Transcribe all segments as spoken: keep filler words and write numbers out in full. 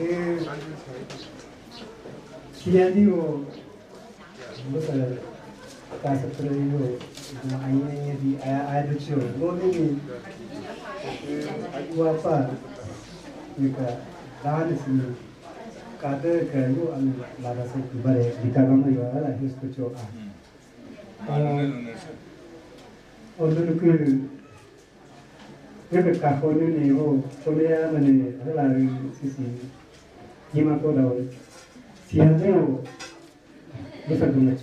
Eh, si ya digo, vos a casa pero yo, no hay ni di, hay de hecho, no ni, eh, guapa, ni ka, dan si, kata ka yo, an la da se bare, di ka gama yo, ala his ko cho a. Ono no ku, yo ka ka hono ni ho, hono ya mane, ala sisi, yima ko da ho, si ya digo, vos a comer.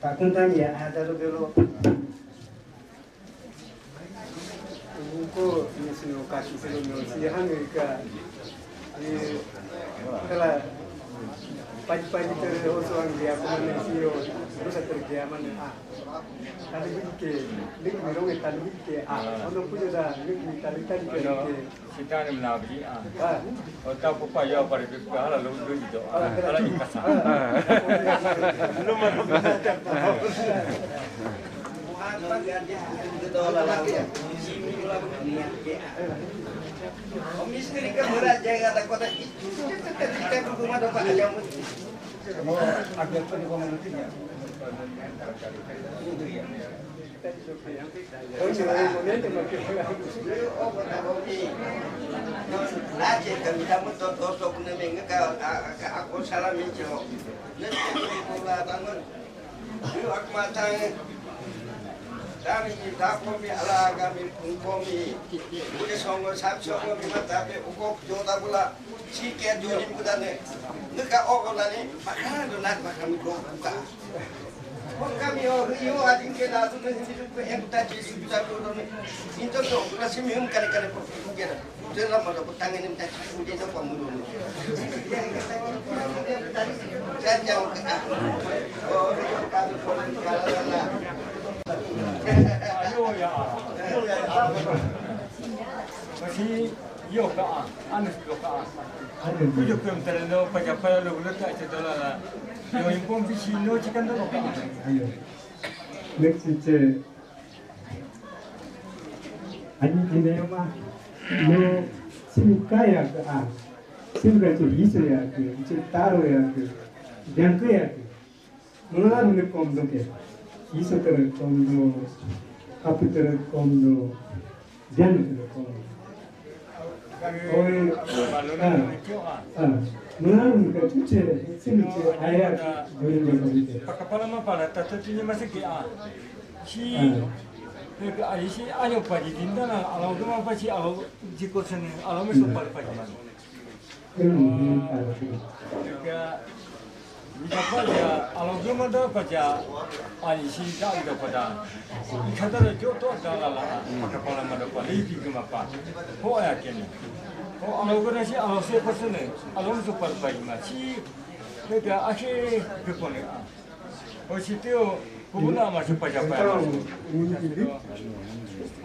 Takuntan ya ada lo belo. Buko ni sino kasi sino no si hang ka ni kala pagi-pagi tere ho so ang dia kuma ni sino bisa terjadi. Tali ke, lik mi ronge tali ke, ah, ono puja da, lik mi tali tali ke, lik ke. Sitani mna bri, ah. Ah. Ota pupa yo pare bi, hala lo lo do. Ah, hala ikasa. Ah. Lo ma lo. Mistri ka mura jaga ta kota. Kita kuma do pa jamu. Lache kami tamu to to to kuna menga ka, ka ako sala mencho. Nasi ko ba bangun. Yu ak matang. Kami kita komi ala kami pun komi. Udah songo sab songo mi mata pe ukok jota bula. Sikia joni mi kudane. Neka oko lani, makana do nak makami ko buka. Kami o yo adin ke na tu ni tu pe em ta ji su ta ko do ni. Into to, kasi mi hum kare kare ko kera. Tera ma do tangen ni ta ji su de to pa mu do ni. Sa ja o ka. O ka ko ka la la. Kasi yo ka, anes yo ka. Kujo kem tereno paja paja lo lo ta che dola la. Yo impom bisi no chikan dola ka. Ayo. Next che. Ani kine ma. No, simi kaya ka. Simi ka che iso ya ke, che taro ya ke. Jangke ya ke. Mula ni kom do ke. Iso tere kom do. Api tere kom do. Diyan ko ko. Oi. Ah. Ah. Muna ka tuche, simiche aya, dole ko ko. Pakapala ma pala, tata tini masih ke ah. Si, ke ah, si ayo pa di tinda na, alo ko ma pa si alo di ko sene, alo me so pa pa di ma. Ka, ika paja, alo gama da paja, ani si da da pada. Ika da da jo to da la la, maka pala ma da pa, lebi gama pa. Ho ya kene. Ho alo gama si, alo se pa sene, alo so pa pa ma si. Ka ake ke pone. O si teo, kubuna ma si paja pa.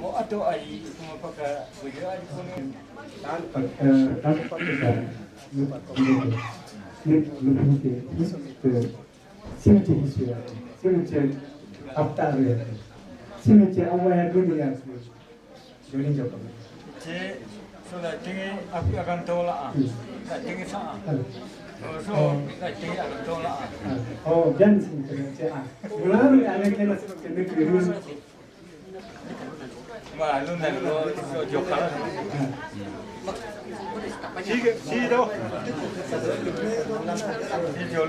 O ato ai, kuma paka, bujo ai pone. Tanpa, eh, tanpa kita, simiche history, simiche aptare, simiche awaya dunia, dunia japa. Che, so la tingi api akan tola ah. La tingi sa ah. Oh, so, la tingi akan tola ah. Oh, dan simiche ah. Lalu ada kena simiche. Ma, luna lo, lo, yo ka. Sigue, sí, no. Sí, yo.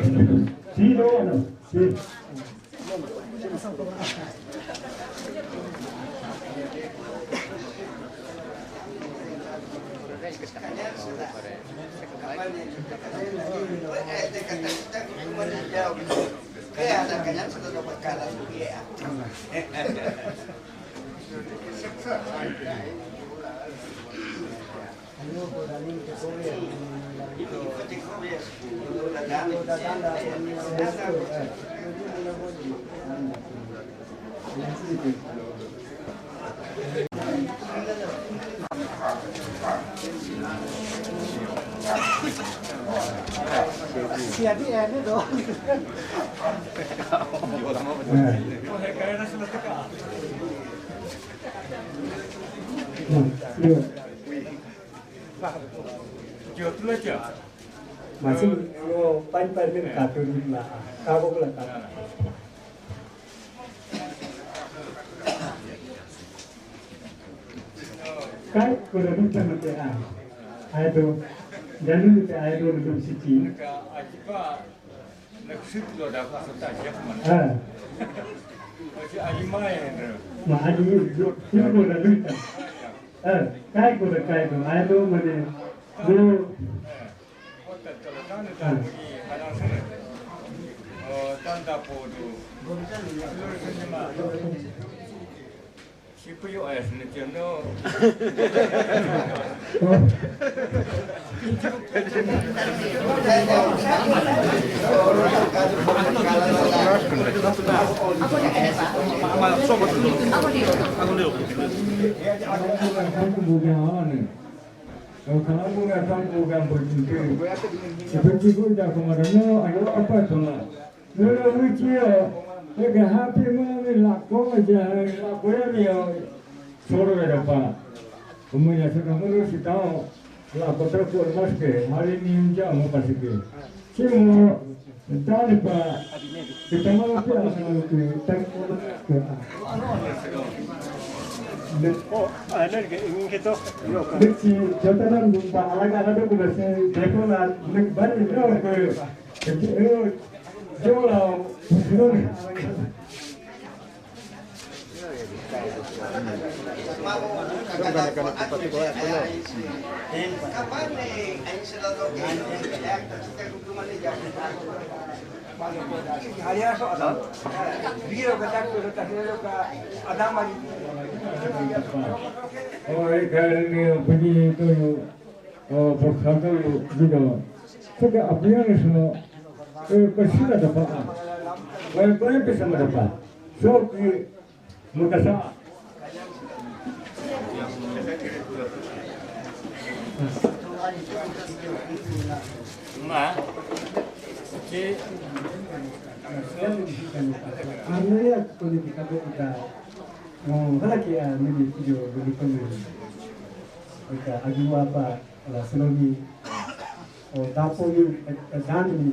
Sí, no, no. Sí. Masih lo pan pan ni katu ni la, kabo la katu. Kai ko da dukkan mate a. Ai do, janu te ai do dum siti. Na kusut lo da ko ta jek man. Ah. Oji aji mai. Ma aji do, ko da dukkan. Ah, kai ko da kai do, ai do mane. Do. Sipuyo es ni tiano. Nuna wichio, lega happy mami lako ja lako ya mi solo ya pa. Como ya se como si tao lako tra ko mas ke hari ni ja mo pasike. Simo tani pa kita mo pe asal ke tak ko ke. Oh, alerge ingin kita. Yo ka. Bisi jotanan bumpa alaga ada tu bisi dekola nek bani no ke. Oh, eh, kaya ni, pwede ito yung, oh, pagkakal yung, you know, saka appearance mo, eh, pasila na pa. Well, kaya pisa mo na pa. So, eh, magkasa. Ma, si, ano ya, kung hindi ka doon ka, oh, halaki, ah, mini, video, dulu kami. Ika, agiwa pa, ala, salomi, o, dapo ni, eh, eh, dani ni,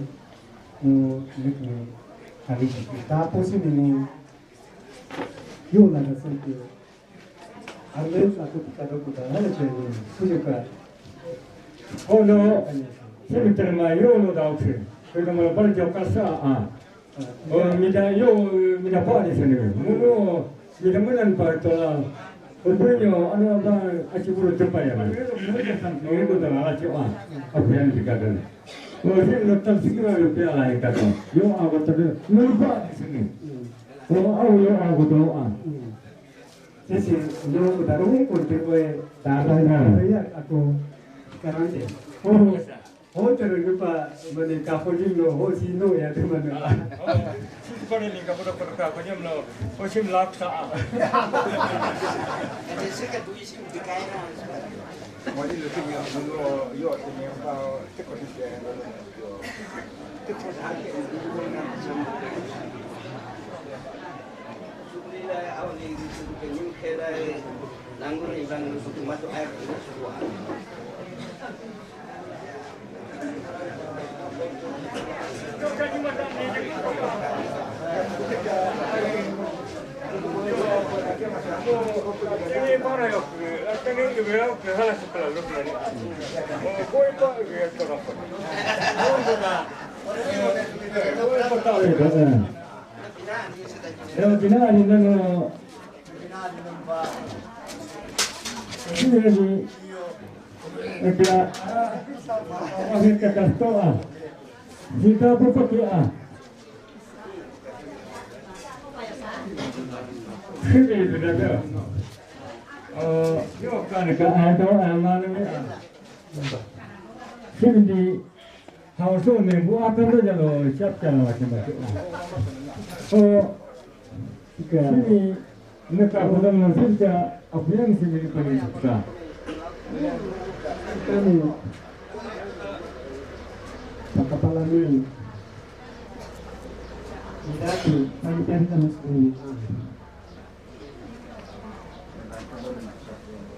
o, lik ni, kami, dapo si ni, yo, na, na, sente, ando, sa, ko, pika, do, ko, da, na, che, ni, kujo ka. Oh, no, si, mi, terma, yo, no, da, uche, pero, me lo parece, yo, casa, ah. Oh, mi da yo, mi da pa ni sene. Muno, mi da manan pa tola. Obunyo, ano ba, achi buru tepa ya. Muno ko da ala chi a. Apian di kadan. Oh, si no tan sikira yo pe ala ikato. Yo ago tade. Muno pa ni sene. Oh, au yo ago do a. Sisi, no ko da ro ko te ko da da ya ako karante. Oh. Ho, pero yo pa, mane, kapo jim no, ho, si no, ya te mane. Si pare ni kapo da per kapo jim no, ho, sim lak sa. Ese ka dui sim dikai na. Mane, lo que yo, yo, yo, te me pa, te ko ni te, te ko ni te. Suplila, au ni, te ni kera, langur ni bang, su tu mato air, su tu air. Era ordinario, no, no. Sira ni, eka, eka kastoa. Jika buka kia. Sini berada. Oh, yo kan ka ada aman ni. Sini di Hausa ne bu akan da jalo chap chalo wa chimba. So, sini ne ka ko da mo sini ka apuyan sini ko ni ka. Kami pakapala ni. Dati, panitia kita masuk ni.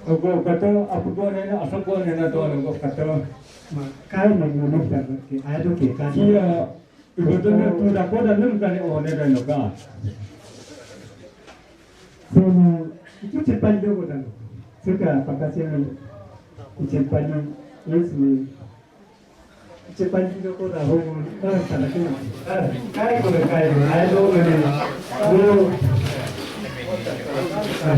Ogo kato, apu ko nena, aso ko nena to, ogo kato. Ma, kai na mo no ta ke, ayo ke kai. Iya, iboto na tu da ko da nung kane o ne da no ka. So, itu cepat do ko da no. Suka pakasi ni, cepat ni, yes ni. Cepat juga kau dah bangun. Ah, tak ada kena. Ah, kai boleh, kai boleh. Ayo, boleh. Dulu. Ah.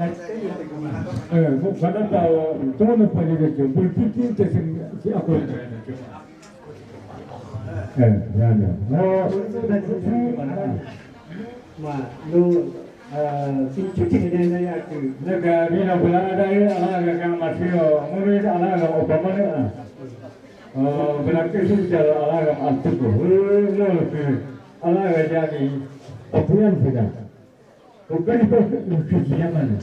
Eh, bu kada tahu, tu mana pali dia tu, berpikir tu si, si aku yang tu. Eh, ya, ya. Oh, ma, lu, eh, si cuci dia ni ya tu. Nak kami nak bulan ada ya, ala kami masih, oh, mungkin ala kami apa mana? Oh, berarti si jalan ala kami antuk. Oh, no, ala kami jadi apa yang sudah. Ukali pa ukijiyamana.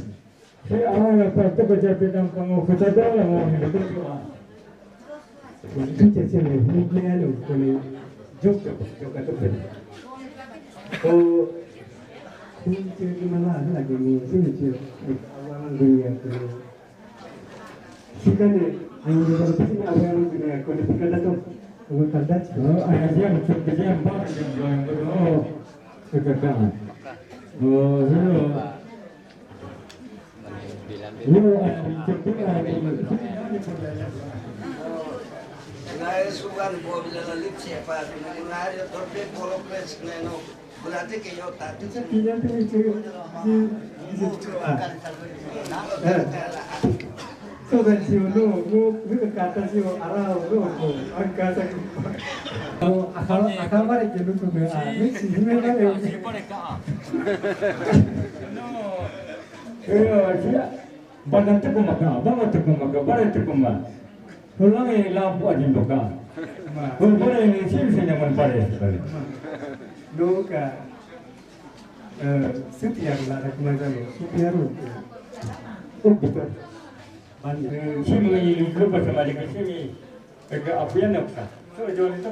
Se awa pa to ko jape dan pa ngo kuta da la mo ni ko ma. Ko tu che che ni ni ya lo ko ni joka joka to pe. Ko ni che ni mala na ke ni se ni che awa na dunia ko. Sikane, ang lugar ko ni awa na dunia ko ni kada to. Ko kada. Oh, ay diyan, diyan pa, diyan pa. Oh, kaka. Oh, hello. Yo, ay, Na esugan bobila la lipsi pa na área dorbe polo pres na no bulate ke yo ta. So that you know, no, no, kata you arau, no, no, ang kata you. Oh, akal, akal mare ke lutu me, ah, ni si me mare. Pero, siya, bana te kuma ka, bana te kuma ka, bana te kuma. Hulang e la bu ajin doka. Ko bana ni sim se nyaman pare. Doka. Eh, siti yang la da kuma jalo, siti yang. Oh, betul. Simi ni lupa sama dia simi. Eka apian apa? So joli to.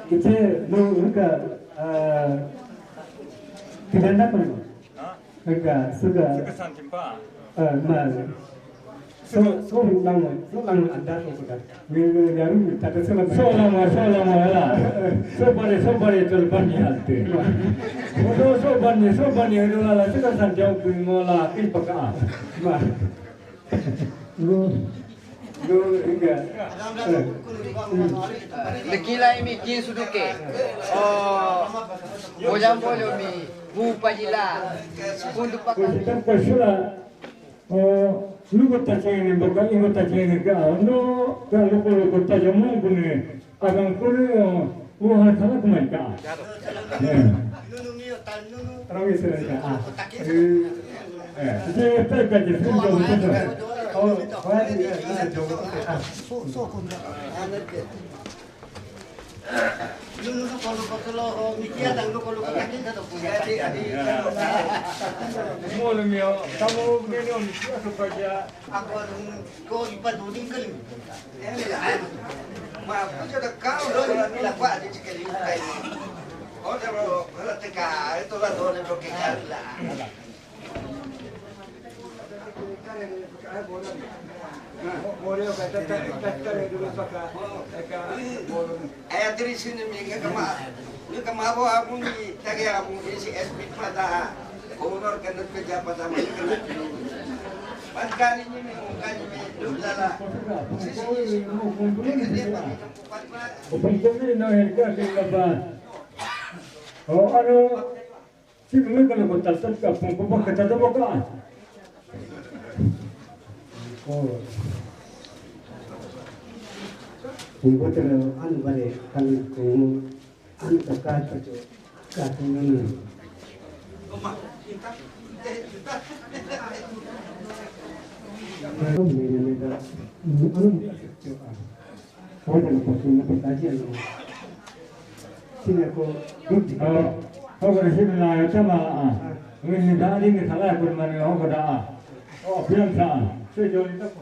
Ite no nunca ah tidak dapat. Eka suka. Suka santimpa. Ah, mas. So so lang so lang andar ko suka. Ngi ngi yaru tata so lang. So lang so lang la. So pare so pare tol pani halte. So so pani so pani hadu la suka santimpa ngola kis paka. Ma. Lekila imi kin suduke. O bojang bolo mi bu pajila. Kundu pakan. Lugo tachene boka ingo tachene ka no ka lugo lugo tajamu bune. Agang kore wo har kala kumai ka. Rami sira ka. Eh, je pe ka je fin jo. Oh, wadi na jo. Nunu kolu kolu mikia tang kolu kolu kakin ka to punya. Molo mio, tamo mio mikia to paja. Ako ko ipa duding kali. Ma puja da kau lo ni la kwa di chikali kai. Oda lo la te ka to la do le to ke ka la. Aya diri sini mi nga kama mi kama bo abu ni tagi abu ni si S P pada honor kena kerja pada mana kena. Pankani ni mi mungkani mi dudala. Sisi sisi. Open kami na herka kila ba. O ano. Sino me kalo ko tata ka pon ko ka tata boka. Ko. Ko ko tata an bare kan ko an ka ka ta ko ka ko na na. Ko me ne da. Ano. Oda na pasu na pataji ano. Sina ko duti. Oh, ko ko sina na yo tama a. Ngin ni da ni ni kala ko mani ho ko da a. Oh, pian sa. Se jo ni ta ko.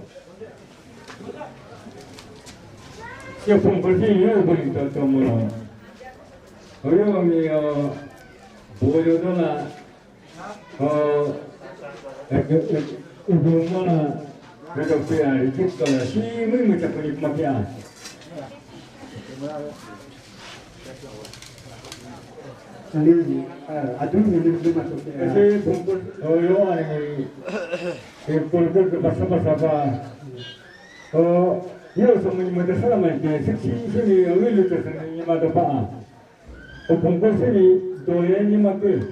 Yo pun ko si yo ko ni to to mo. Oyo mi yo. Boyo do na. Ujungnya itu pia ikut kalau si mui macam pun ikut pia. Ini aduh ini belum masuk pia. Ese kumpul oyo ini kumpul ke pasal pasal apa? Oh, yo semua macam salah macam seksi sini awi lu tu sini macam apa? Kumpul sini doyan ni macam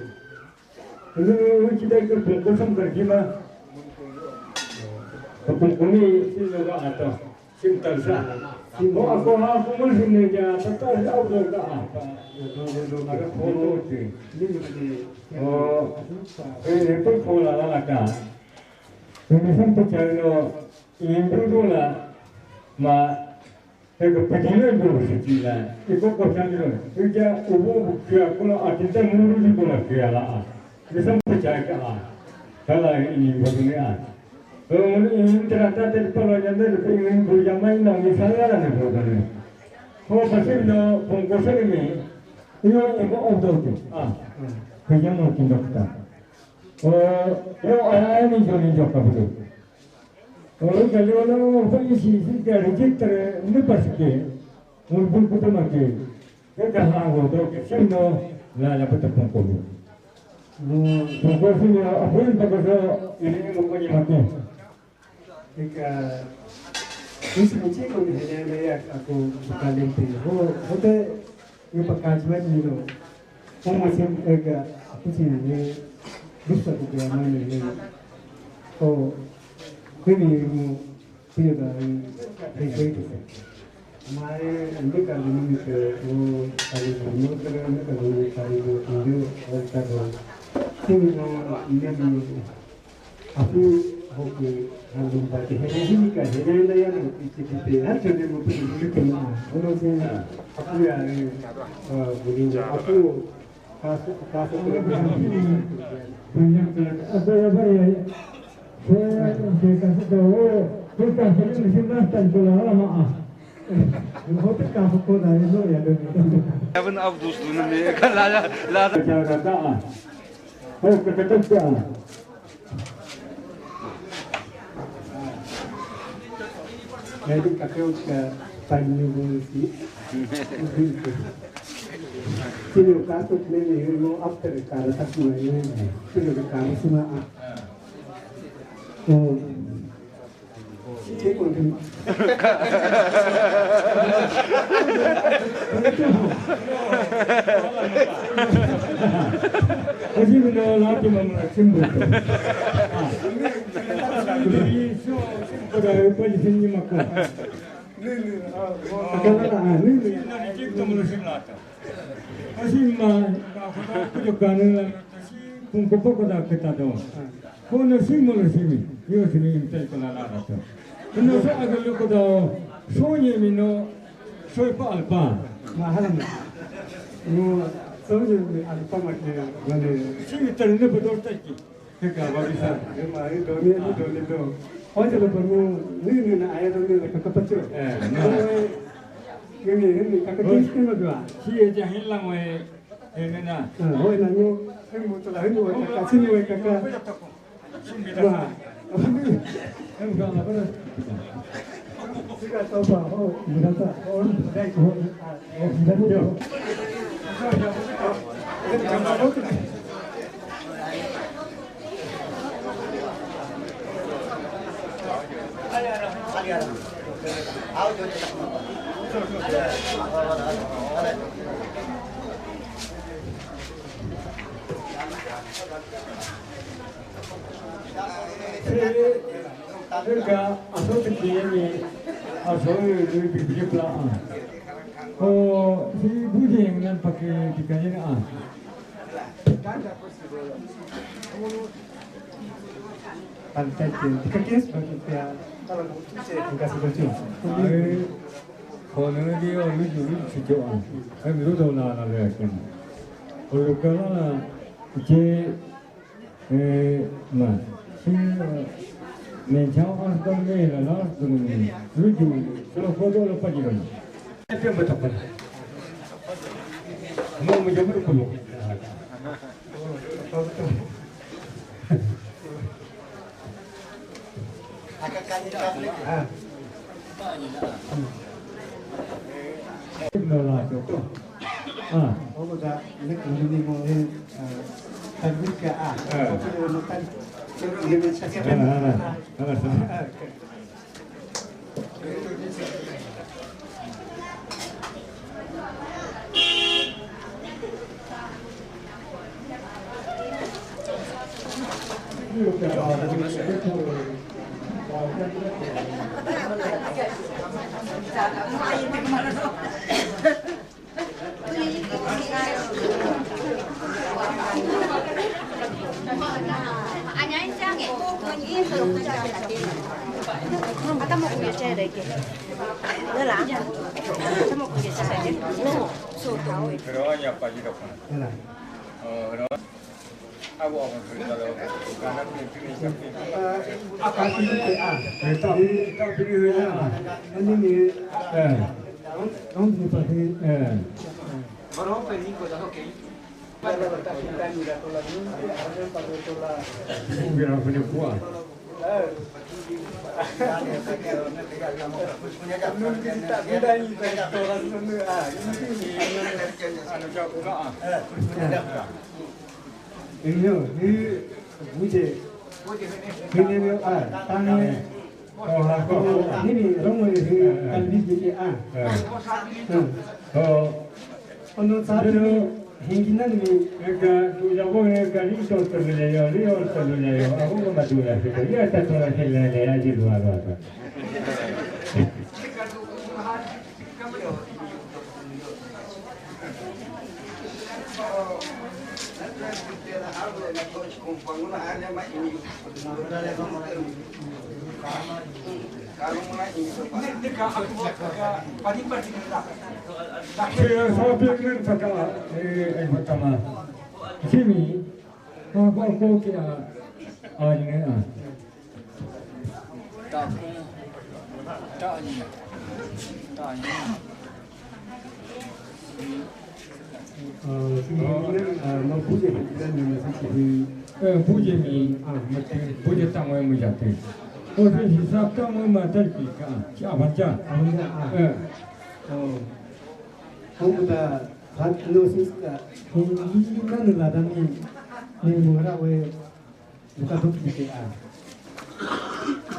Lu kita ke pungkusam kerjima. Pungkumi sila ga ata. Sim tarsa. Sim ho ako ha kumu sim ne ja tata au do ka apa. Aga photo ti. Oh. Eh, itu phola la ka. Ini sampai chalo ini dulu la ma. Ega pajina do sila, iko ko sandro, ija ubu kia kuna atinta muru di kuna kia la. Bisa percaya ke a. Kalau ini begini a. Kalau ini ternyata dari pala janda dari ini berjamaah ini misalnya lah nih bukan. Ko pasin do pungkusan ini, iyo iko odo tu. Ah, kaya mau tindak ta. Oh, yo ayah ini joni jokka betul. Ora ka leono fa isi si ka register ne paske. Un bul kutu ma ke. Ke ka ha go do ke sino la la pata pon ko. No, pon ko sino a pon pa ko so ini mo ko ni ma ke. Ika isi mo chi ko ni ne ne ya ko ka le pe. Ho ho te ni pa ka jwa ni no. Como assim, ega, a cozinha, né? Gusta do que a mãe, né? O, quindi, mo, figlio da, eh, dei suoi. Ma è, è mica l'unico, o, allora, non credo mica l'unico, allora, io, ho stato, quindi, no, io, Apu hoki handum bati hele hini ka hele na ya no iti kite. Hacho de mo pili mo ko na. Ono de apu ya, eh, ah, buli apu kaso kaso ko. Bunyam ka. Abu ya bari ya. Saya de kaso ko. Kita sini mesti mas tan ko la ma. Hotel kaso ko na ya no ya de. Heaven of those dunne ka la la. Ka ka ka. Ho ka ka ka. Jadi kakek ke Panyuwun si. Sino kaso mene yo after kara tak mo yo. Sino ka kara suma a. Oh. Sino ka. Kasi mo na lati mo na simbo. Pada pwede sa inyo maka. Akala na, ah, nini. Kasi ma, kujo kanu na, kasi kung kupo ko da kita do. Kono simo na simi, yo simi imtai ko na na to. Kono sa agalu ko da, sonye mi no, soy pa alpa. Mahal na. No, sonye mi alpa ma ke, wale. Simi tarne pa dorta ki. Kaka babisa, ema, e doni, e doni do. Oje lo panu, ni ni na aya doni la kaka pacho. Eh, no. Ni ni ni kaka kis ke no dua. Si e ja hin lang we, e na na. Ah, oi na no, e mo to la hin we kaka, si ni we kaka. Wa. Em ga la para. Siga to ba, oh, mira ta, oh, dai, oh. Sehingga asal kecil ni, asal ni bibir pelan. Oh, si budi yang nan pakai di kajian ah. Pantai ke, di kaki sebagai dia. Kalau butuh saya, enggak setuju. Ai, kalau ni dia lucu lucu sejauh ah. Ai, miru dah nak nak lagi. Kalau kalau je Eh, ma, si, eh, ne chao an to ne la la, tu ni, lu ju, tu lo ko do lo pa ji lo. Ai pe ba ta pa. Mo mo jo mo ko lo. Ah. Ah. Anyain jangan. Atau mau punya cewek lagi? Enggak lah. Atau mau punya cewek lagi? No. So tahu. Pero vaya para allí, no. Oh, no. Agua, ah, ah, ah, ini nih, eh, eh. Mira, fue de Cuba. Inyo, ni buje. Ni ni a, tane. Ni ni romo ni kalbi je a. Hmm. Ono sabi ni hinginan ni. Eka, tu ya bo eka ni to to le yo, ni to le yo. Ako ko matula se ko. Ya ta to la se le le aji lua lua. Kaya sa pigment paka, eh, eh, paka ma. Simi, ko ko ko kaya, ah, ni ah. Takung, tani, tani. Ah, sini, ah, mau buje, kita ni mesti sini. Eh, buje mi, ah, mesti buje tang wai mu jate. Oh, sini hisab tang wai matar ki ka, siapa ja? Apa ja? Ah. Eh. Oh. Kamu dah hat no sis ka. Ini kan ladang ni, ni murah wai. Buka duk di K A.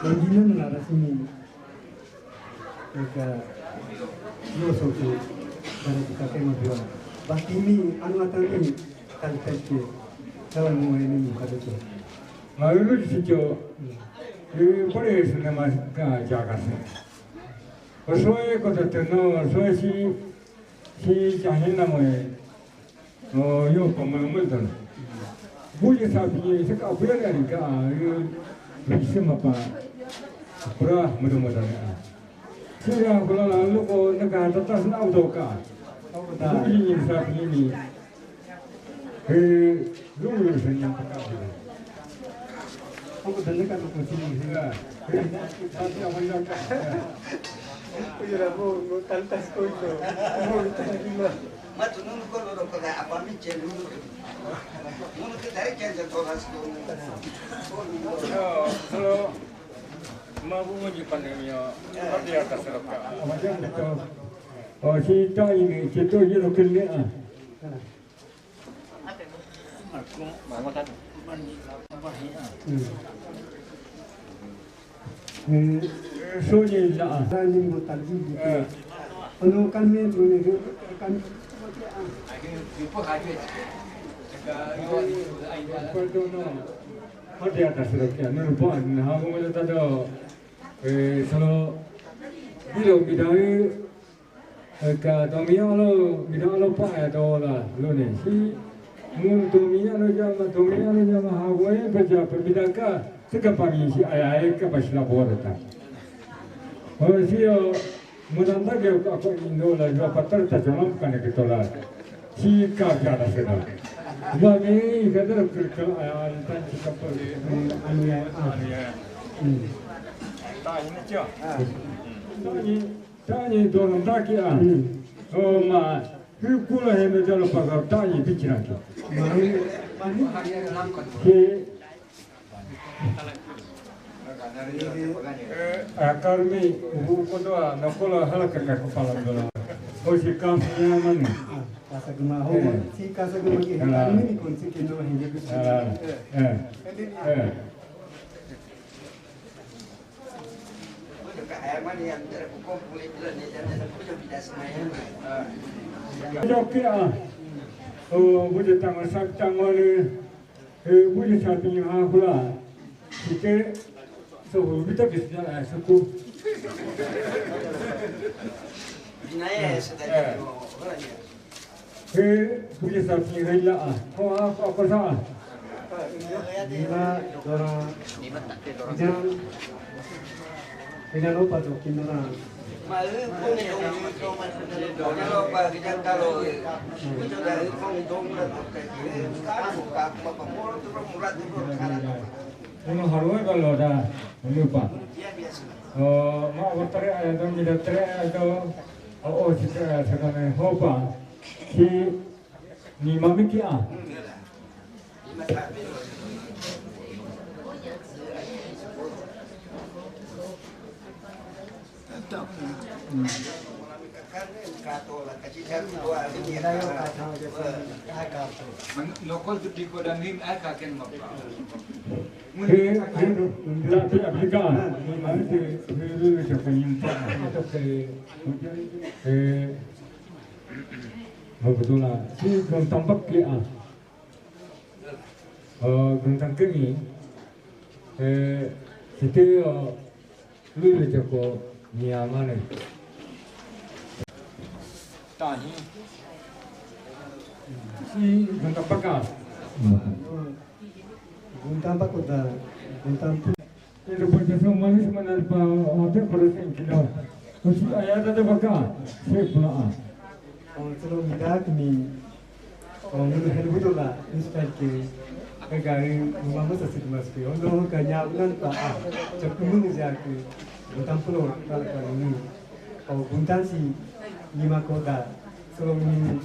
Bangina na rara sini. Eka, yo so ke, bara buka ke ma biwa. Baki ni, anu atan ni, kan teke. Kawan mo ini buka duk. Malu lu sicho. Ni pore sene ma ka jaga se. Osoe ko tateno, osoe si, si chahin na mo. Oh, yo, pa mo mo tan. Buje sa pi se ka buje na ri ka, yo, ri se ma pa. Pura mo mo tan. Sira ko la lo ko na ka ta ta na auto ka. Buje ni sa pi ni. Eh, lo lo se ni pa ka. Ko ta na ka ko si ni. Eh, pa ti a ma ya ka. Oye, la mo, no tantas cosas. Mo tan ni ma. Matu nunu kolo roko da apami che nunu. Nunu ke dari che je toras ko. Hello, hello. Ma bu mo ji pane mi yo. Pati ya ta sero ka. O si ta ini che to ye ro kille a. Hmm. Eh, soalnya lah. Tadi mau tadi gitu. Eh. Anu kan ni tu ni kan. Perdono. Hati atas rokia. Nunu pa, na hago mo tado. Eh, solo. Bilo midai. Ka domiya lo, mida lo pa ya do la lo ne. Si, mun domiya lo jama, domiya lo jama ha wo e pa ja pa mida ka, se ka pa mi si ai ai ka pa si la bo ta. O si yo, mun anda ke ka ko indo la jo pa tar ta jama ka ne ke to la. Si ka ja da se da. Wa mi ka da ke ka ai ai ta si ka pa. Anu ya, ah. Anu ya. Hmm. Ta ini cha. Ta ini. Tani dono daki a. Hmm. O ma, hu kula he me jalo paga tani bichiraki. Mani, mani. Ke. Eh, a karmi, hu kodo a, na kola hala ka ka pala dola. O si kam ya mani. Ah, kasa guma ho, eh. Si kasa guma ke, ah. Karmi ni kon si ke no hindi ko. Ah, eh. Eh. Joke a. O, buje tama sak tama ni. E, buje sa pi ha kula. Kita so kita bisa suku. Binaya ya sedang Eh. orang ya. Ke punya sapi rela ah. Kau apa kau sa? Lima orang. Jangan. Tidak lupa tuh, kita orang. Malu pun dong itu mah kalau bagi jangan kalau itu dari pun dong lah. Aku tak mau pemurus tu pemurus tu sekarang. Unu haruai kalau dah lupa. Dia biasa. Oh, ma otare ada dong, kita tare ada. Oh, oh, kita sekarang hopa. Si ni mami kia. Lokol tu di kodan rim ai kaken mapa. He, he, tapi aplika. Mami tu, he, he, siapa nyimpa? Eh, betul lah. Si belum tampak dia. Oh, belum tampak ni. Eh, kita, oh, Lui le jako ni amane. Tahi. Si gunta paka. Gunta paka da. Gunta. Itu pun sesuatu manis mana pa hotel pada sing kilo. Terus ayah ada baka. Saya pula. Kalau tidak ni Ngulu hel budola inspire ke kagari mama sa sit mas ke ondo ka nya nan pa a chapku mun ja ke butam pulo kal kal ni o buntan si ni ma ko da solo ni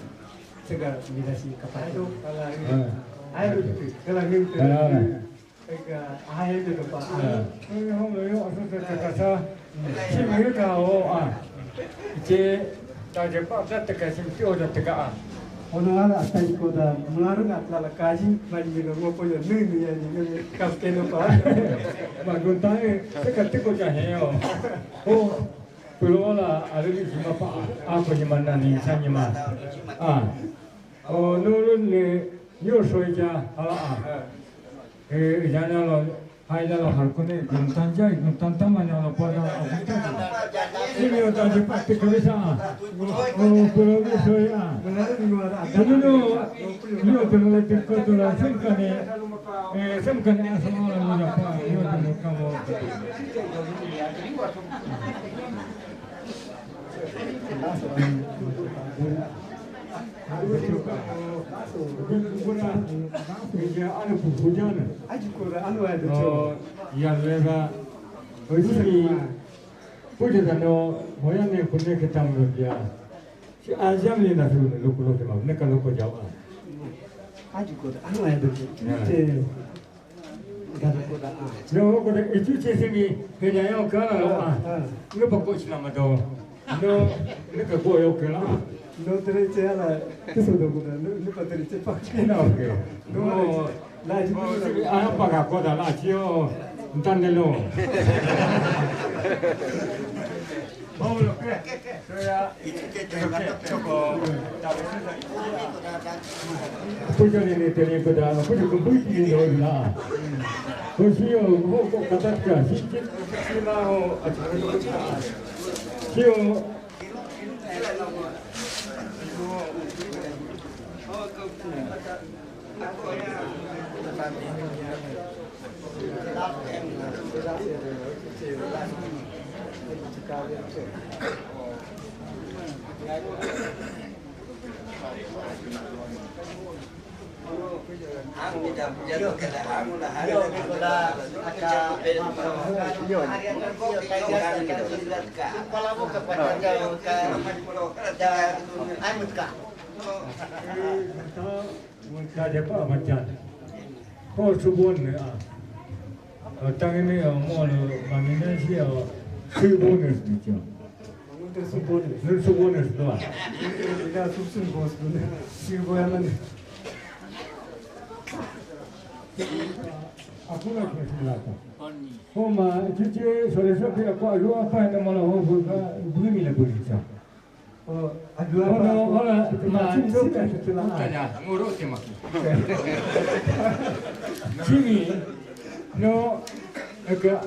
sega mi da si ka pa do kala ni ai do kala ni Ono ala atai ko da maru na tla la kaji mari mi no ko yo nu nu ya ni nu kas ke no pa. Ma guntai se ka te ko ja he yo. O pero la a le ni ma pa a ko ni ma na ni sa ni ma. A. O no no ni yo so ja ala a. Eh ya na lo Hai dalam hal kau ni guntan jai guntan taman yang apa yang apa tu. Sini ada je pasti kerja. Oh, kalau ni saya. Kalau no, ni ada lagi kau tu lah sini kan ni. Eh, sini kan ni asal orang ni apa? Ni ada kamu. Yalera, oisi, kuja dano, moya ne kune ke tam lo dia. Si ajam ni na su ne loko loko ma, ne ka loko jawa. Aji ko da, ano ya do. Te. Gada ko da. No, ko da itu che se mi, ke ya yo ka lo a. No pa ko china ma do. No, ne ka ko yo ke la. No tere che ala, ke so do ko da, no pa tere che pa. No, okay. No, la ji ko da. Ano pa ka ko da la chi yo. Ntande lo. Vamos lo que. Kuja ni ni teni kuda, kuja kumbuki ni ndo la. Kusiyo ho ko katatka, si si la ho acha. Siyo. Ka de pa ma cha. Ko subon ne a. Tang ne a mo lo ma ni ne si a. Subon ne si cha. Nuntu subon ne. Nuntu subon ne do. Ina subsun bos ne. Subon ya man. Aku nak ke sini lah. Ko ma chichi sore so ke ko ayu apa ne mo lo ho bu ka bu ni le bu ni cha. Hola, hola, ma, Jimmy, no, Aka,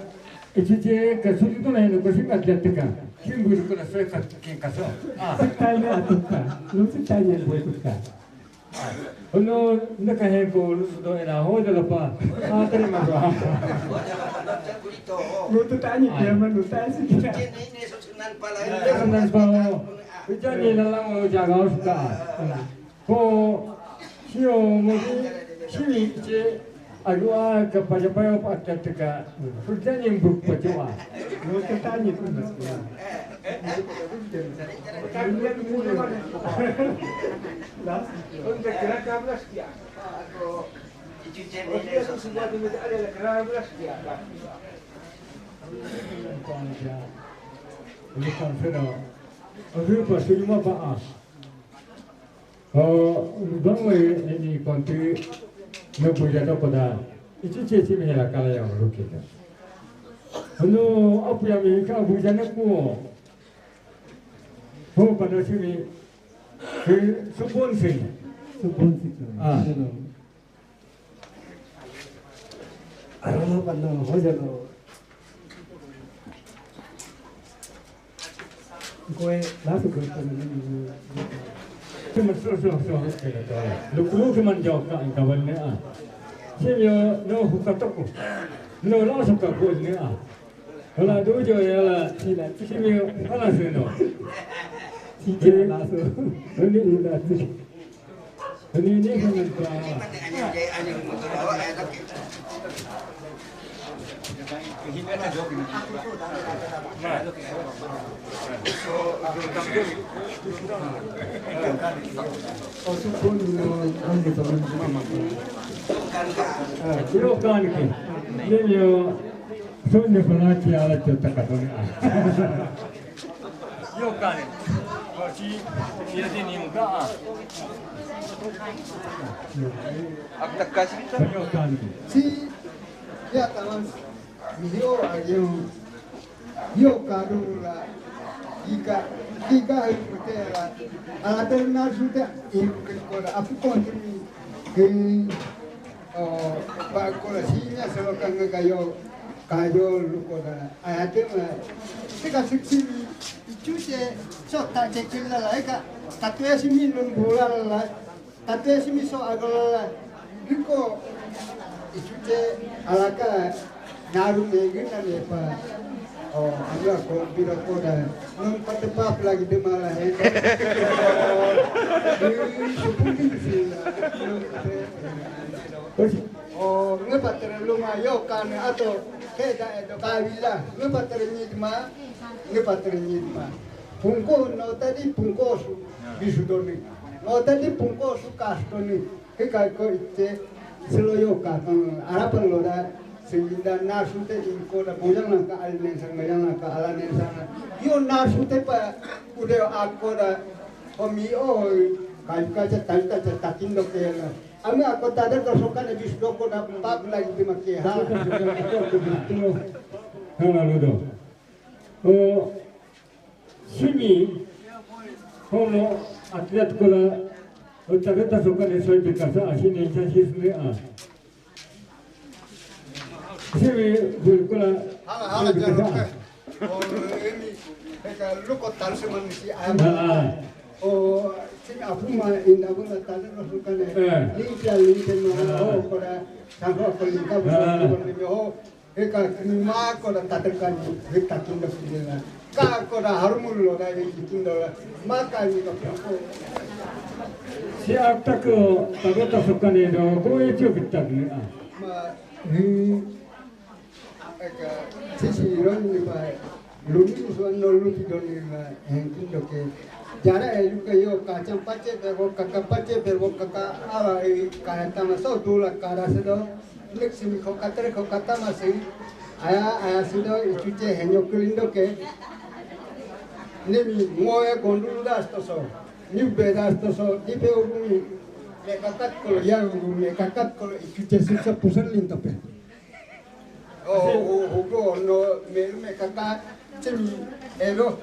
ichiche ka suti to na hino ko sima jatika. Kimbu ko na soy ka kin ka so. Ah. Sitanya atuka. Lu sitanya boy tuka. Ono naka he ko lu do ena ho de la pa. Ah, tari ma. Lu tu tanya dia manu tanya sih. Nan pa. Ujani na lang o jaga uska. Ko sio mo di simi che agua ka paja payo pa tatka. Furjani mbuk pajoa. Mo ke tani kun mas ya. Las. Unde kira kablas kia. Oke, tu semua tu mesti ada kira kablas kia. Ini kan fero. Oke, pas ini mah pas. Oh, bang we ini konti no puja to koda. Itu cece mihela kala yang rukita. No, apa yang mereka puja nak mo? Ho pada sini. Subon sini. Subon sini. Ah. Aralo pano hojalo. Koe lasu ko. Cuma so so so. Lu kulu cuma jawab ka engkau ni ah. Sini no hukatoko. No lasu ka ko ni ah. Hola dojo ya la sila. Sini hola sino. Sini lasu. Ini lasu. Yo kanki, niño, son de Palachi a la chota católica. Yo kane. Ko si, si ati ni muka. Akta kasi ta. Yo kane. Si, ya taman. Yo ayo. Yo kadula. Ika, ika ay putera. Ala terna suta. Ikut koda. Apu kontri. Ke, oh, ba koda sinya selo kanga kayo. Kayo luko da. Ayate ma. Teka siksi. Ichuse so ta chekilla la eka. Tatue simi nun bula la. Tatue simi so agala la. Luko. Ichuse alaka naru ne gina ne pa. Oh, anda ko bira ko da. Nun pate pap lagi de mala he. Suputi sila. Oye. O nge patere luma yo kane ato keda edo kawila. Nge patere nyidma, nge patere nyidma. Pungko no tadi pungko su bisudoni. No tadi pungko su kastoni. Hika ko itte selo yo ka kan arapan lo da sehingga nasu te inko da bojang nangka al nensang, bojang nangka ala nensang. Yo nasu te pa udah ako da homi o kayu kaca tali kaca takindo kela. Ami ako tadar dosokan e bis doko na pap lagi di makeha. Halaludo. O simi hono atlet kola o tadar dosokan e soy bikasa asine chansis ne a. Simi kola. Hala hala jaro. O emi eka luko tarse man si ayam. Ah. O simi apuma inda buna tadar dosokan e. Eh. Limpia limpia no. Ah. O koda sangko ko limpia buna ko limpia o. Eka kini ma koda tatar kan hita kinda kudela. Ka koda harumul lo da hita kinda la. Maka ni ka poko. Si akta ko tadar dosokan e do ko e cho kita ni a. Ma. Hmm. Eka sisi ron ni pa. Lumi suan no luti don ni ma henkin doke. Jara e luka yo kacang pace bebo kaka pace bebo kaka ala e kaya tama so dula kara sedo. Nek simi ko katre ko kata masi. Aya aya sedo ichuche henyo kulindo ke. Nimi moe gondulu das toso. Ni bedas toso di pe ogumi. Me kakat kolo ya ogumi me kakat kolo ichuche sisa pusan lintope. O o o no me me kaka chimi elo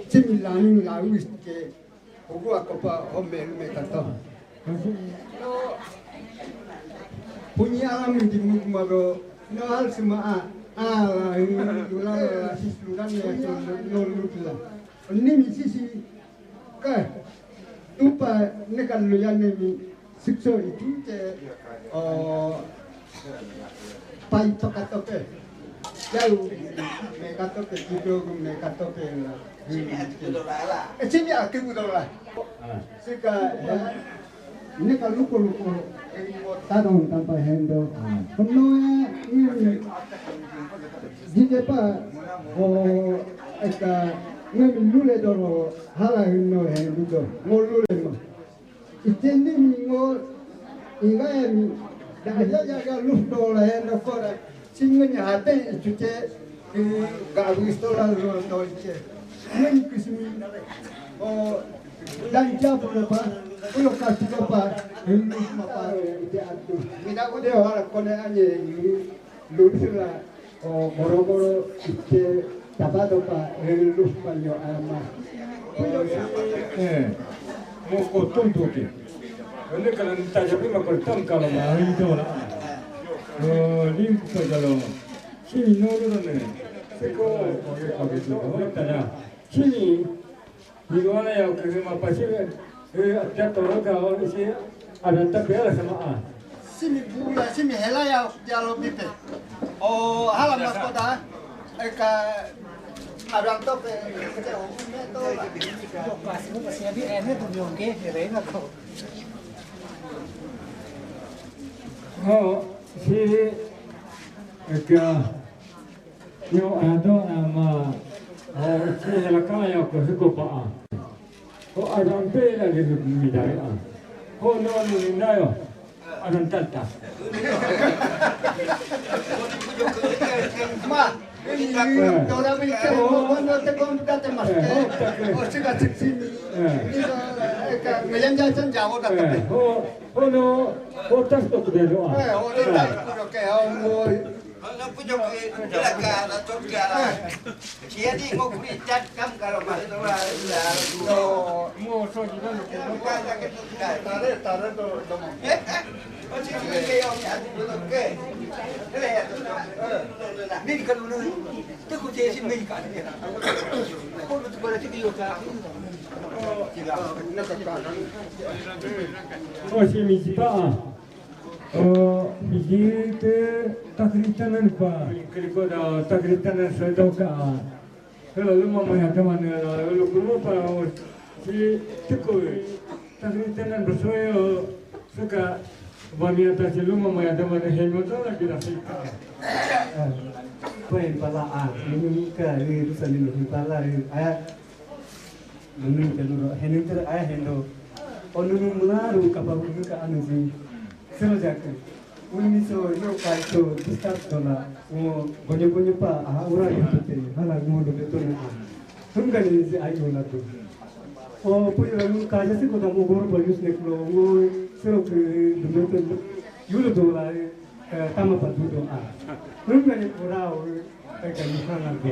chimi lani lawis ke o akopa o me me kata. No punya alam di muk maro no hal sima a Ala, ula, ula, sis ludan ya, so, no, no, ula. Ni mi sisi, ka, tupa, neka luya ni mi, sikso itu te, oh, pai toka tope. Yau, me katope, kito, me katope, la. Eh, sini aku dola. Sika, ya. Neka luko luko, tadon tampa hendo. Kono e, jije pa, o, eka, nge lule doro, hala hino hendo, ngo lule mo. Itendi mi ngo, inga e mi, da ya ya ya luf dola hendo kora. Singin hate ichuche, ga abu istola lo to iche. Ngen kisimi, o, dan jabu lo pa, ulo kasi lo pa, hindu ma pa, ite atu. Mina ude hora kone anye, lu sila, o, moro moro, iche, tabado pa, hindu pa yo ama. Eh, moko tonto ke. Wende kana nitaja prima kwa tamka lo ma, hindu la. O, limpo jalo. Sini no no no. Seko, oye, oye, oye, oye, tanya. Sini, ni wana ya ukisema pasiwe, eh, ya toroka, o, si, anataka yala sama, ah. Simi bula, simi hela ya, ya lo bipe. O, hala maskota, eka, adan tope, eka, o, me to la. Yo, kasi mo kasi abi, ene, tu, yo, ke, reina ko. Oh, si, eka, Yo, ado, ama, o, si, la kaya ko, si ko pa, ah. O, adan pe la, di, mi dari, ah. O, no, no, ni na yo. Adan tata. Ma, eh, dora mi ke, o, no te kon ta te mas ke. O, si ka sik si mi. Ni ka, eh, ka, me yan ja chan ja, o, ta. Eh, o, o, no, o, tas to de, no, ah. Eh, o, ta, ko ke, o, mo. Ano po yung ilaka na to ka? Siya di mo kulitan kam kalau mas no. Mo so di na lo ko. Tare, tare to, to mo. O si ni ke yo ni ati lo ke. Miri ka lo. Te ko te si miri ka. Ko lo to para ti yo ka. O si mi pa. O, biji te takritanan pa. Kriko da takritanan sa doka. Kala luma maya tamane la, lo kuma pa, o, si tiko. Takritanan pa soyo, saka, bami ata si luma maya tamane hemo to la kira sika. Pues pala a, nunca, ni rusa ni pala, a, Nunun ke nuro, henun tere aya hendo. O nunun mularu kapa buka anu si. Sero jaku. Uni so yo kai to discuss dona. Mo gonyo gonyo pa, aha, ura yo te, hala mo do beto na. Tunga ni si ayo na tu. O puyo nu kaja si ko da mo goro pa yus ne klo, mo sero ke do beto. Yulo do la, eh, tama pa dudo a. Tunga ni kura o, eh, ka ni hanga be.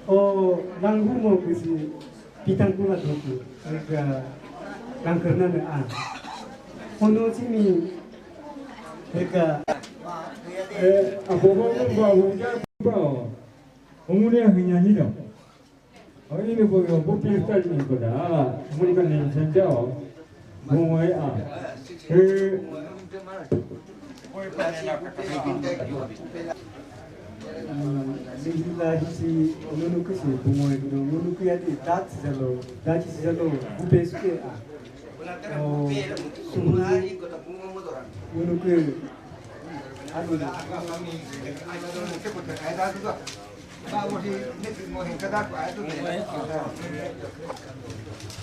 O langu mo kusi. Pitang pula doku, ega langkerna ne a. Hono simi, ega. Eh, abobo mo ba mo ja ba. Omune a hinya ni do. Oni ne bo yo bo pista ni ko da. Mo ka ne sen jao. Mo mo a. Eh. Alhamdulillah, si nunu kusi, bumoy kudo, nunu kuyati, dat sijalo, dat sijalo, bupe suke a. O, sumuni, nunu ku, anu,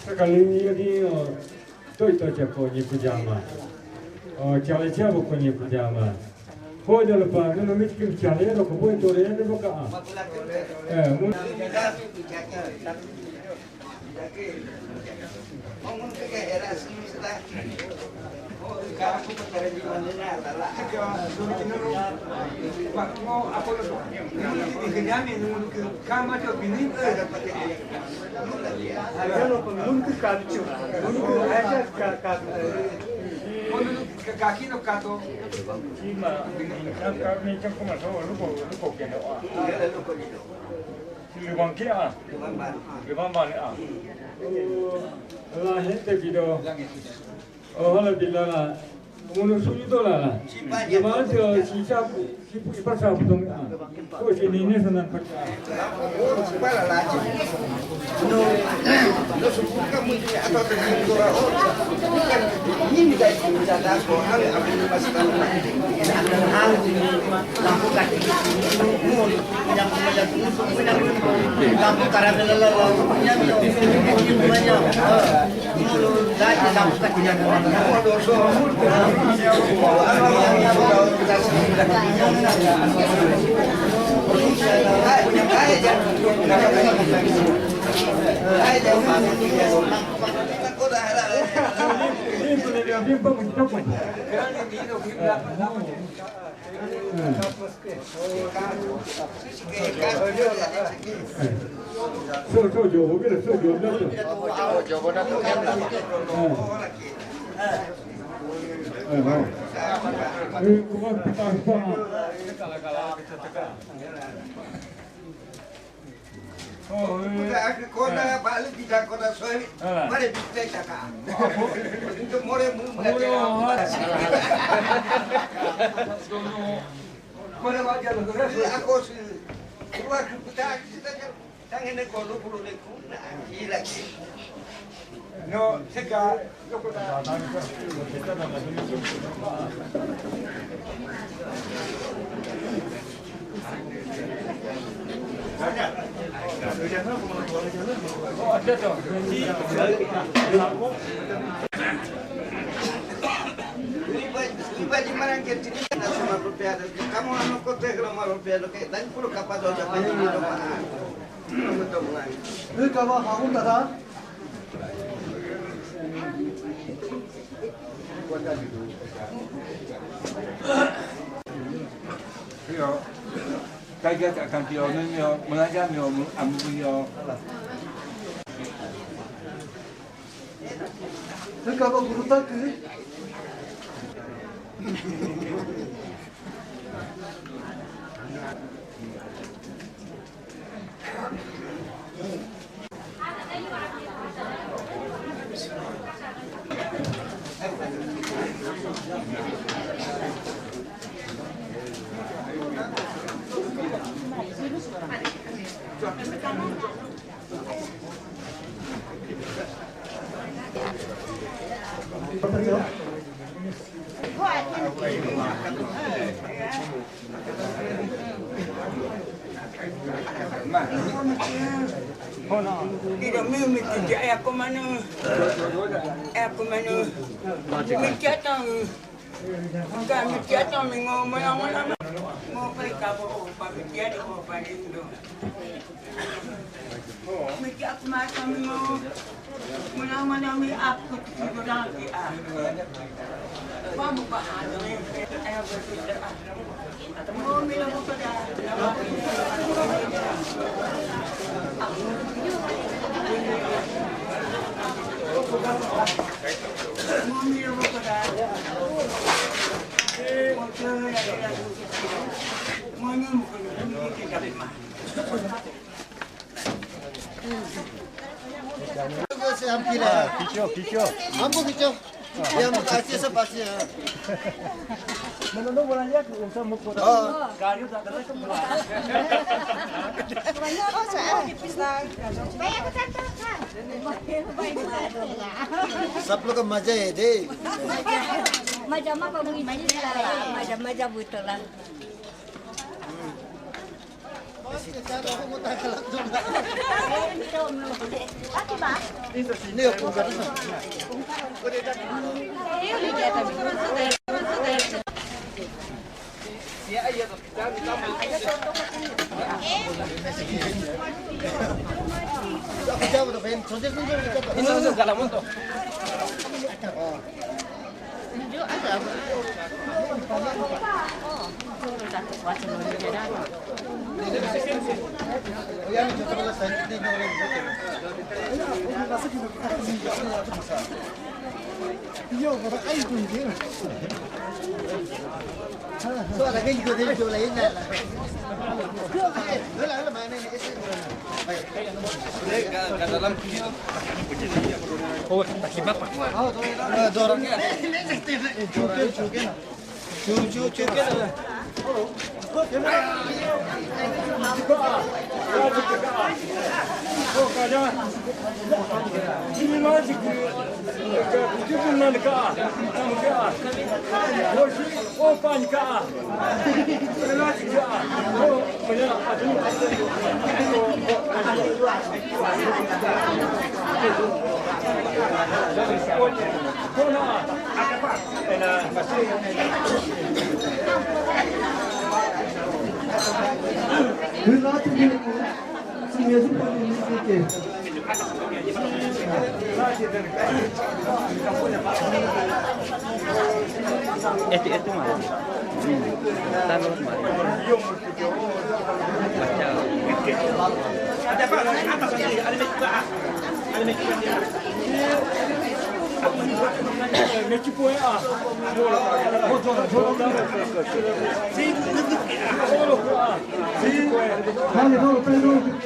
Sakali ni, o, Toi to cha ko ni kujama. O chale cha bo ko ni kujama. Ko jalo pa no no mit kim chale ro ko boy to re ne boka. Eh, mun. Kama to bini. Ayano ko mun ki kapcho. Mun ki acha ka ka. Kaki no kato. Ima, minchang ka, minchang kuma so, luko, luko kendo a. Lubang kia. Lubang ba. Lubang ba ni a. La gente pido. Ojalá bilala. Uno suyo la. Lubang tio chicha. Ibu ipar sa putong a. Ko si nini sanan pata. No, no se busca muy bien, hasta que se busca. Ni mi da, ni mi da, da, ko, a ver, a ver, pasa. Kona balik kita kona soy, mare bikte chaka. Itu more mu mare. More wajah lo. Aku sih, aku kita kita. Tangene kolo pulo le kuna, kila ki. No, seka, loko ta. Iba, iba di marang ke tini na sama rupiah. Kamu anu kote kalau mau rupiah lo ke, dan puro kapal do japan ini do. Ini kamu kamu tata. Yo, kaya tak kan yo, men yo, melanja yo, amu yo. Ini kamu guru tak ke? Ira mi mi titi aya komano. Aya komano. Mi tiata mi. Ka mi tiata mi ngo mo ya mo na. Mo pe ka bo pa mi tiata ko pa ni do. Mi tiata ma ka mi ngo. Muna muna mi aku tu doang ki a. Vamos para a. Mo mi lo ko da. Mo mi lo ko da. Mo mi lo ko da. Kicho, kicho. Hambo kicho. Ya, mo kasi sa pasi ya. Mano no wala ya ko sa mo ko. Oh. Gari sa dala sa mo. Sab log ka maza hai de. Maza ma ko maza maza butola. Relato de si mesmo pode me dizer. Este, este más. Está normal. Vale, vamos, perdón.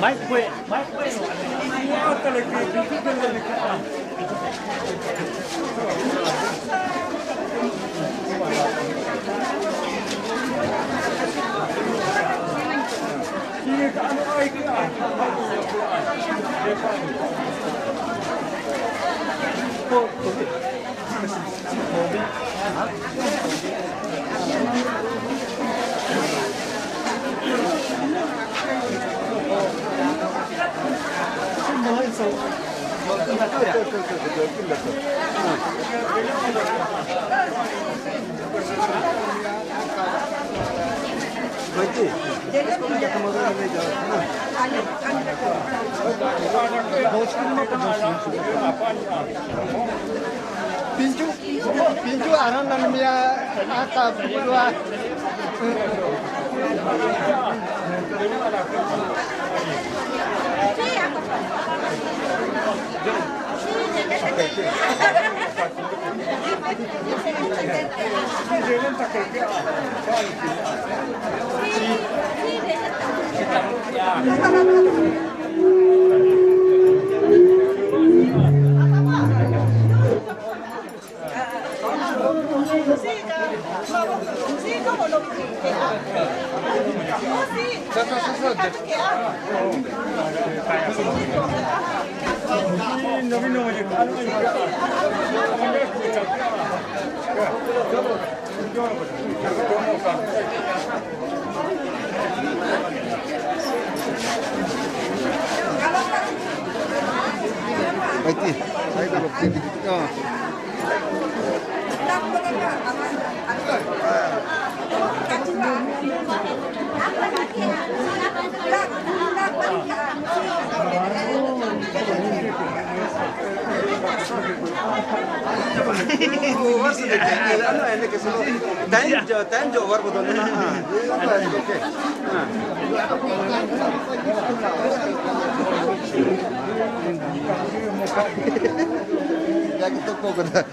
Mike, wait. Pintu, pintu aran nan mia aka dua. Vai ter. Vai, Galo. Time, time, time over. Ya que tocó, ¿verdad?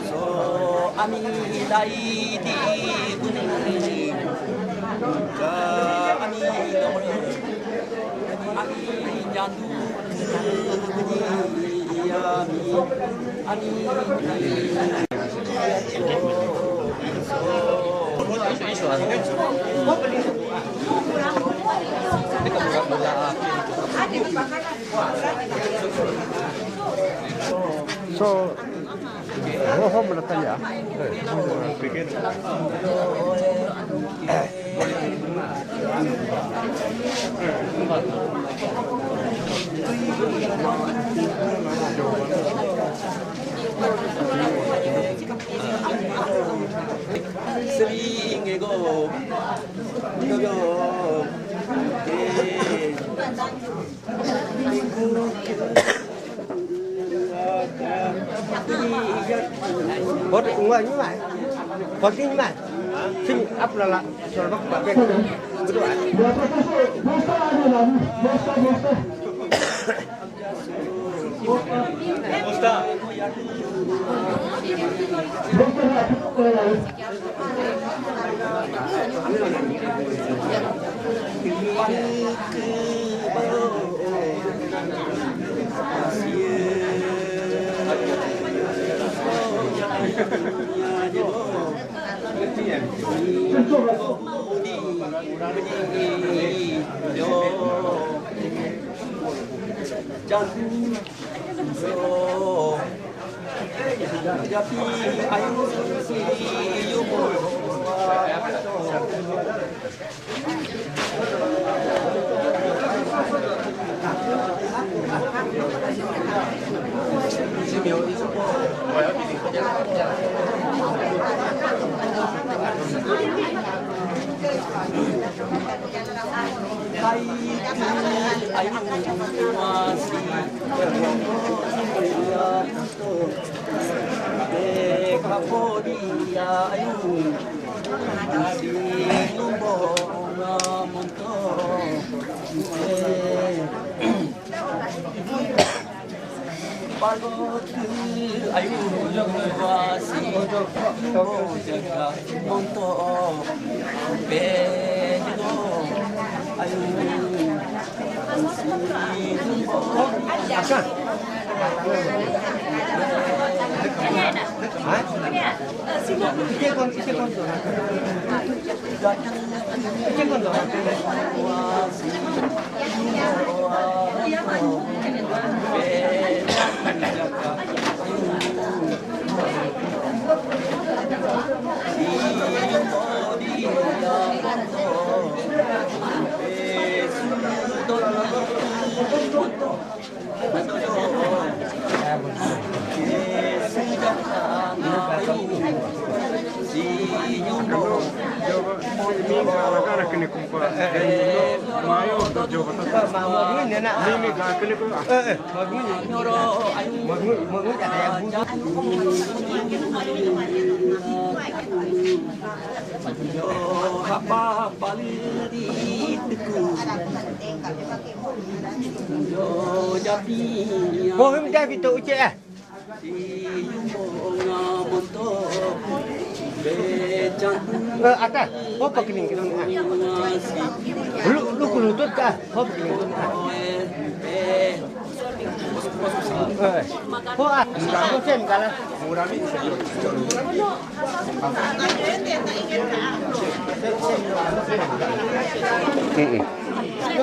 So, ami lai di buni. Ka ami nomor. Ami nyandu. Ami, ami. So, oh, oh, mana tanya? Sri ngego. Ngego. Eh. Bot ngwa ni mai. Bot ni mai. Sing ap la la. Sor bak ba ben. Betul. Musta. Bohum dah pintu ucap ah. Eh, atas. Apa kening kening ah? Lu lu kulutut kah? Apa kening kening ah? Eh. Oh, ah. Musim kalah. Mm-mm.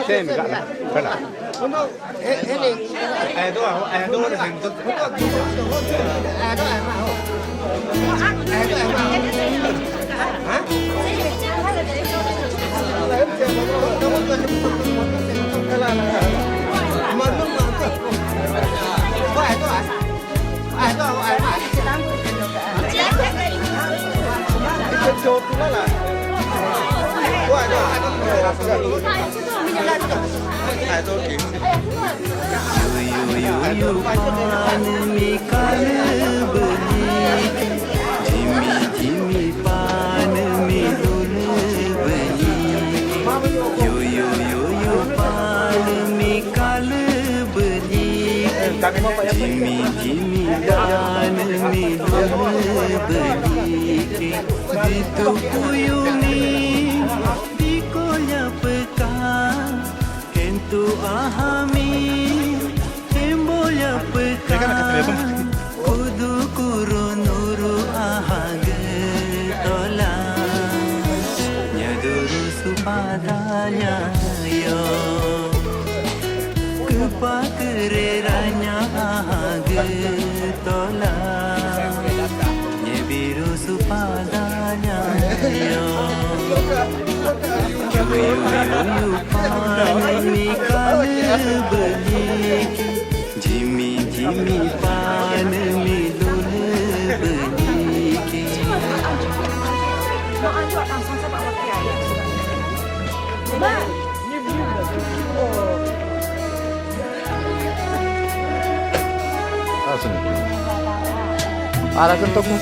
Same, kalah. Kalah. Untuk eh, ini. Eh, doa, eh, doa. Eh, doa, mau. Eh, doa, mau. Hah? Kalah, kalah. Yo, yo, yo, yo, pan mi kal beli, jimi, jimi pan mi dul beli. Yo, yo, yo, yo, pan mi kal beli, jimi, jimi pan mi dul beli. Ditu puyumi, di koya peka, entu ahami, emboya peka, kudu kurunuru ahaga tola, nyaduru supadanya yo, kepakereranya ahaga tola, nyebiru supadanya yo. Yo, yo, yo, yo, pan mi kal beli, jimi, jimi pan mi dul beli. Ah, sini. Arahkan toko.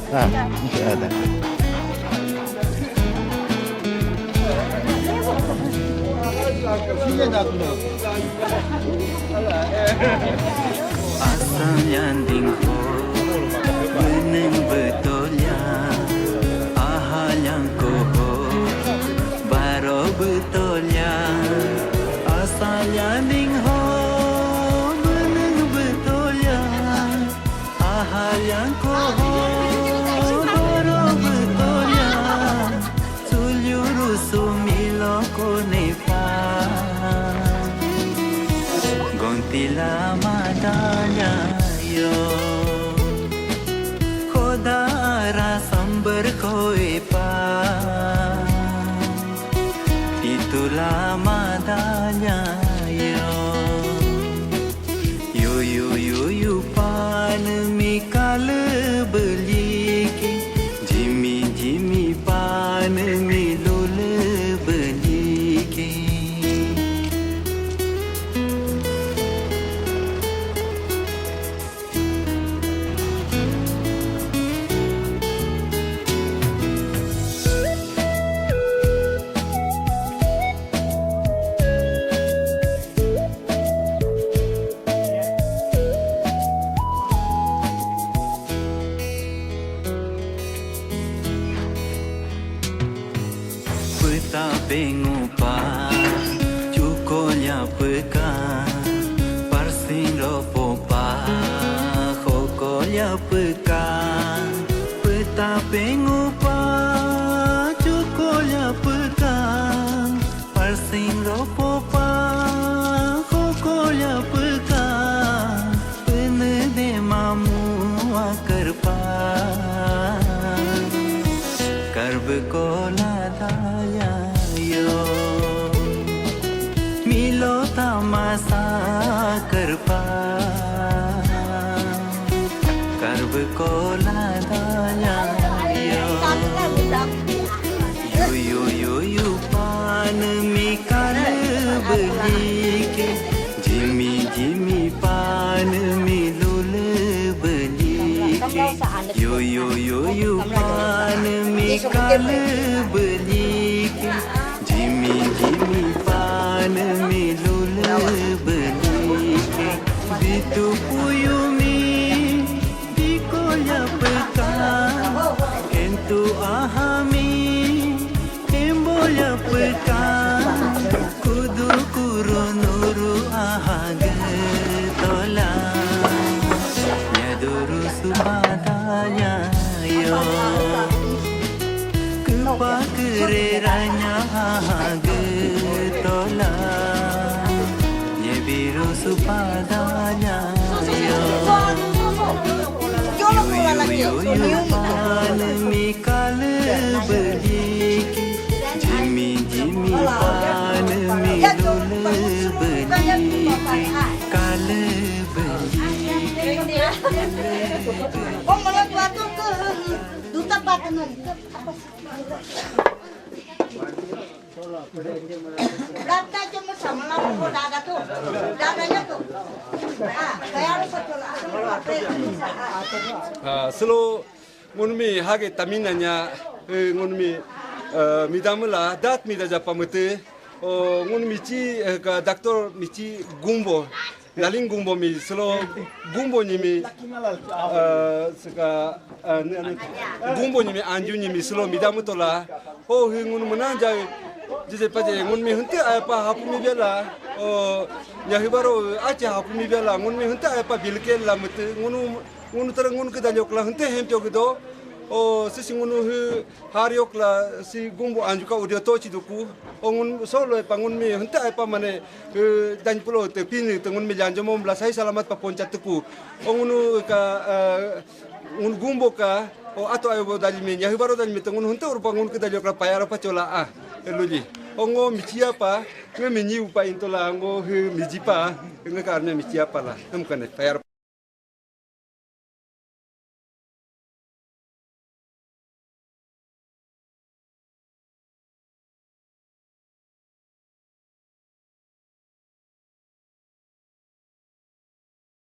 Ah, masih ada. Asam yanding ho, beneng betolya, ahal yang koho, baro betolya. Asam yanding ho, beneng betolya, ahal yang koho, baro betolya. Sulyuru sumilo konepa, gontila madanya yo, khoda ara sambar koepa, itula madanya yo. Yo, yo, yo, yo, pan mi kal beli ke, jimi, jimi pan mi dul beli ke. Peta pengupa, cukolya peka, parsing ropopa, hokolya peka. Peta pengupa, cukolya peka, parsing ropopa, hokolya peka. Penede mamu akarpa, karbe kola daya yo, milo tamasa karpa, karbe kola daya yo. Yo, yo, yo, yo, pan mi kal beli ke, jimi, jimi pan mi dul beli ke. Yo, yo, yo, yo, pan mi kal beli ke, jimi, jimi pan mi dul beli ke. Ditu puyumi, di koya peka, entu ahami, emboya peka, kudu kurunuru ahaga tola, nyaduru supadanya yo, kepakereranya ahaga tola, nyebiru supadanya yo. Yo, yo, yo, yo, pan mi kal beli ke, jimi, jimi pan mi dul beli ke, kal beli ke. Belakang cuma sama lah, oh, dada tuh. Dadanya tuh. Ah, kayak apa tuh? Apa yang bisa? Ah. Ah, silo ngunmi hage tamina nya, eh, ngunmi, eh, midamela dat mida japa mete. O ngunmi ci, eh, ka doctor mi ci gumbo. Naling gumbo mi silo gumbo nyimi, eh, sika, eh, ne, ne, gumbo nyimi anju nyimi silo midamu tola. O hi ngunu menanja jije paje ngunmi hente ayapa hapu mi bela. O nyahi baro ace hapu mi bela ngunmi hente ayapa bilke la mete ngunu ngunu tara ngunu ke danyok la hente hempyo gedo. O sisi ngunu hi hariok la si gumbo anju ka udio tochi duku. O ngunu solo ayapa ngunmi hente ayapa mane, eh, danpulo te pini te ngunmi janjo mom la sai salamat pa poncat tuku. O ngunu ka, eh, ngunu gumbo ka o ato ayo bo dalimi nyahi baro dalimi te ngunu hente urupa ngunu ke danyok la payara pa cola a. Luji. O ngo michia pa nge minyi upa intola ngo hi miji pa nge karne michia pa la. Hem kane payara.